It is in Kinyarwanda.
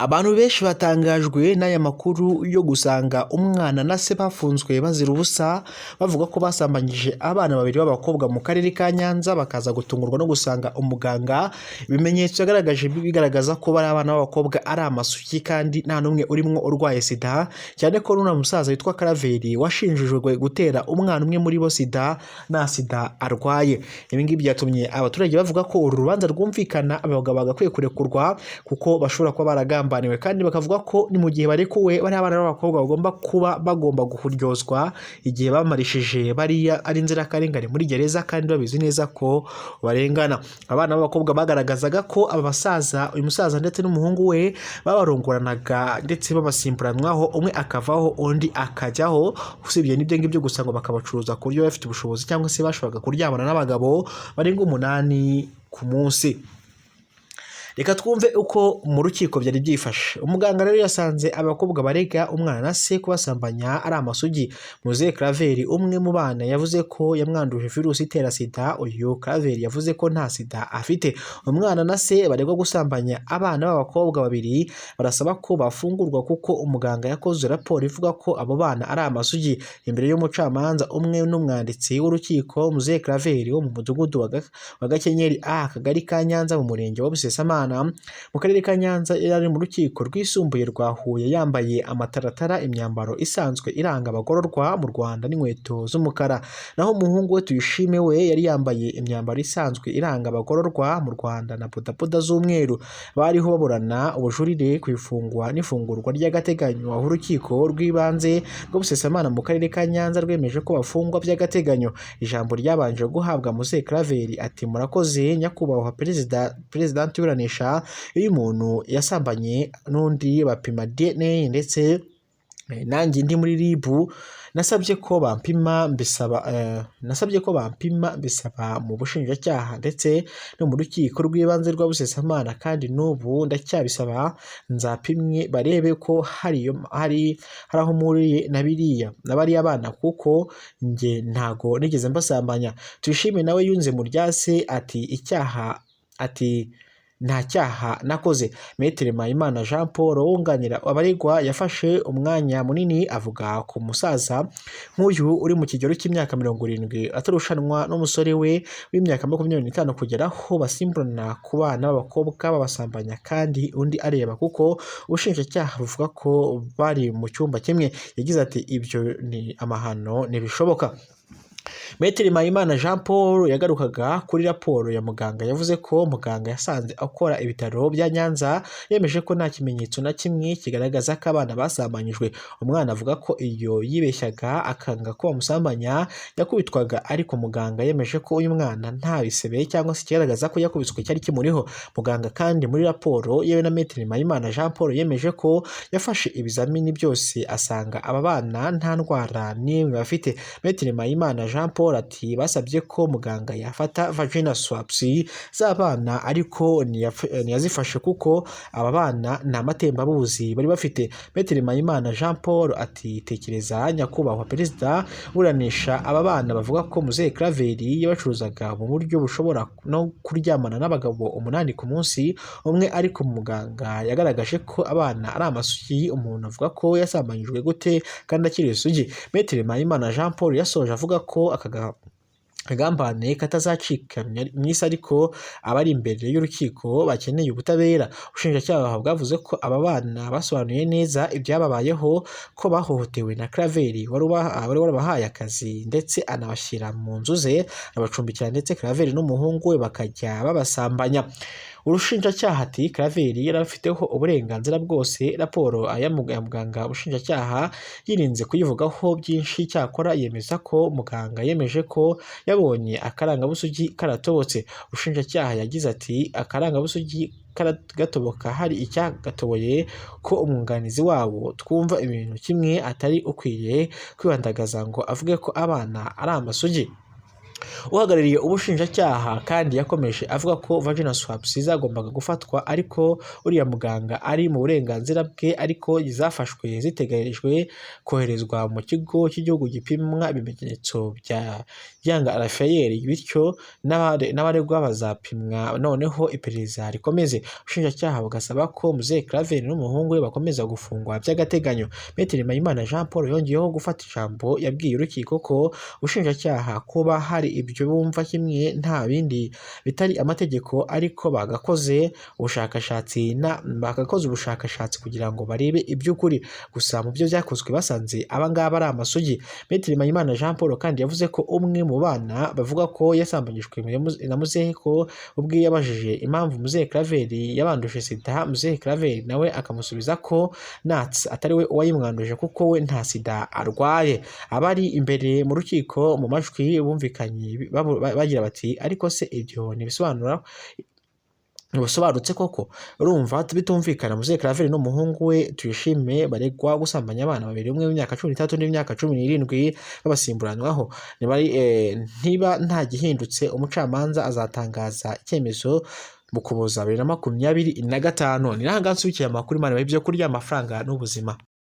Abantu benshi batangajwe n'aya makuru yo gusanga umwana na se bafunzwe bazira ubusa, bavuga ko basambanyije abana babiri b'abakobwa mu karere ka Nyanza, bakaza gutungurwa no gusanga umuganga ibimenyetso yagaragaje bigaragaza ko bari abana b'abakobwa ari amasugi kandi nta n'umwe urimo urwaye sida, cyane ko n'uriya musaza witwa Karaveri washinjijwe gutera umwana umwe muri bo sida nta sida arwaye. Ibi ngibi byatumye abaturage bavuga ko uru rubanza rwumvikana, abagabo bagakwiye kurekurwa kuko bashobora kuba baragambaniwe, kandi bakavuga ko ni mu gihe barekuwe bariya abana b'abakobwa bagomba kuba bagomba kuryozwa igihe bamarishije bariya ari inzirakarengane muri gereza kandi babizi neza ko barengana. Abana b'abakobwa bagaragazaga ko aba basaza, uyu musaza ndetse n'umuhungu we babarongoranaga ndetse babasimburanwaho, umwe akavaho undi akajyaho, usibye n'ibyo ngibyo gusa ngo bakabacuruza ku buryo bafite ubushobozi cyangwa se bashoboraga kuryamana n'abagabo barenga 8 ku munsi. Reka twumve uko mu rukiko byari byifashe. Umuganga rero yasanze abakobwa barega umwana na se kubasambanya ari amasugi. Muzehe Claver, umwe mu bana, yavuze ko yamwanduje virusi itera sida. Uyu Claver yavuze ko nta sida afite. Umwana na se baregwa gusambanya abana b'abakobwa babiri barasaba ko bafungurwa kuko umuganga yakoze raporo ivuga ko abo bana ari amasugi. Imbere y'umucamanza umwe n'umwanditsi w'urukiko, Muzehe Claver wo mu mudugudu wa Gakenyeri A, akagari ka Nyanza mu murenge wa Busesamana mu karere ka Nyanza, yari ari mu rukiko rwisumbuye rwa Huye yambaye amataratara, imyambaro isanzwe iranga abagororwa mu Rwanda n'inkweto z'umukara. Naho umuhungu we Tuyishime we yari yambaye imyambaro isanzwe iranga abagororwa mu Rwanda na bodaboda z'umweru. Bariho baburana ubujurire ku ifungwa n'ifungurwa ry'agateganyo, aho urukiko rw'ibanze rwo Busesamana mu karere ka Nyanza rwemeje ko bafungwa by'agateganyo. Ijambo ryabanje guhabwa Muzehe Claver ati: "Murakoze nyakubahwa perezida, perezidante uburanisha, iyo umuntu yasambanye n'undi bapima DNA, ndetse nanjye ndi muri RIB nasabye ko bampima mbisaba, nasabye ko bampima mbisaba mu bushinjacyaha ndetse no mu rukiko rw'ibanze rwa Busesamana, kandi n'ubu ndacyabisaba, nzapimwe barebe ko hari aho mpuriye na biriya na bariya bana, kuko njye ntago nigeze mbasambanya." Tuyishime nawe yunze mu ryase ati icyaha, ati nta cyaha nakoze. Maître Mpayimana Jean Paul wunganira abaregwa yafashe umwanya munini avuga ku musaza nk'uyu uri mu kigero cy'imyaka 70 atarushanwa n'umusore we w'imyaka 25 kugera aho basimburana ku bana b'abakobwa babasambanya kandi undi areba, kuko ubushinjacyaha buvuga ko bari mu cyumba kimwe. Yagize ati: "Ibyo ni amahano, ntibishoboka." Maître Mpayimana Jean Paul yagarukaga kuri raporo ya muganga, yavuze ko muganga yasanze akora ibitaro bya Nyanza yemeje ko nta kimenyetso na kimwe kigaragaza ko abana basambanyijwe. Umwana avuga ko iyo yibeshyaga akanga ko bamusambanya yakubitwaga, ariko muganga yemeje ko uyu mwana nta bisebe cyangwa se ikigaragaza ko yakubiswe cyari kimuriho. Muganga kandi muri raporo yewe na Maître Mpayimana Jean Paul yemeje ko yafashe ibizamini byose asanga aba bana nta ndwara n'imwe bafite. Maître Mpayimana Jean Paul ati: "Basabye ko muganga yafata vagina swabs z'abana, ariko ntiyazifashe kuko aba bana nta matembabuzi bari bafite." Maître Mpayimana Jean Paul ati: "Tekereza nyakubahwa perezida buranisha, aba bana bavuga ko Muzehe Claver yabacuruzaga mu buryo bushobora no kuryamana n'abagabo 8 ku munsi umwe, ariko muganga yagaragaje ko abana ari amasugi. Umuntu avuga ko yasambanyijwe gute kandi akiri isugi?" Maître Mpayimana Jean Paul yasoje avuga ko aka akagambane katazacika mu isi, ariko abari imbere y'urukiko bakeneye ubutabera. Ubushinjacyaha bwavuze ko aba bana basobanuye neza ibyababayeho, ko bahohotewe na Claver wari warabahaye akazi ndetse anabashyira mu nzu ze abacumbikira, ndetse Claver n'umuhungu we bakajya babasambanya. Urushinjacyaha ati Claver yari afiteho uburenganzira bwose. Raporo ya muganga ubushinjacyaha yirinze kuyivugaho byinshi, cyakora yemeza ko muganga yemeje ko yabonye akarangabusugi karatobotse. Ubushinjacyaha yagize ati: "Akarangabusugi gatoboka hari icyagatoboye, ko umwunganizi wabo twumva ibintu kimwe atari ukwiye kwibandagaza ngo avuge ko abana ari amasugi." Uhagarariye ubushinjacyaha kandi yakomeje avuga ko vagina swabs zagombaga gufatwa, ariko uriya muganga ari mu burenganzira bwe, ariko zafashwe zitegerejwe koherezwa mu kigo cy'igihugu gipimwa ibimenyetso bya Yanga Raphael, bityo n'abaregwa bazapimwa noneho iperereza rikomeze. Ubushinjacyaha bugasaba ko Muzehe Claver n'umuhungu we bakomeza gufungwa by'agateganyo. Maître Mpayimana Jean Paul yongeyeho gufata ijambo, yabwiye urukiko ko ubushinjacyaha kuba hari ibyo bumva kimwe nta bindi bitari amategeko, ariko bagakoze ubushakashatsi kugira ngo barebe iby'ukuri. Gusa mu byo byakozwe basanze abangaba ari amasugi. Maître Mpayimana Jean Paul kandi yavuze ko umwe mu bana bavuga ko yasambanyijwe na Muzehe, ko ubwe yabajije impamvu Muzehe Claver yabanduje sida, Muzehe Claver nawe akamusubiza ko Nats atari we uwayimwanduje kuko we nta sida arwaye. Abari imbere mu rukiko mu majwi bumvikanye bagira bati: "Ariko se ibyo ntibisobanura, ntibusobanutse koko?" Urumva bitumvikana. Muzehe Claver n'umuhungu we Tuyishime baregwa gusambanya abana babiri, umwe w'imyaka 13 n'imyaka 17, babasimburanwaho. Niba nta gihindutse, umucamanza azatangaza icyemezo mu Kuboza 2025. Ni naha nsubikiye amakuru. Imana ibahe ibyo kurya, amafaranga n'ubuzima.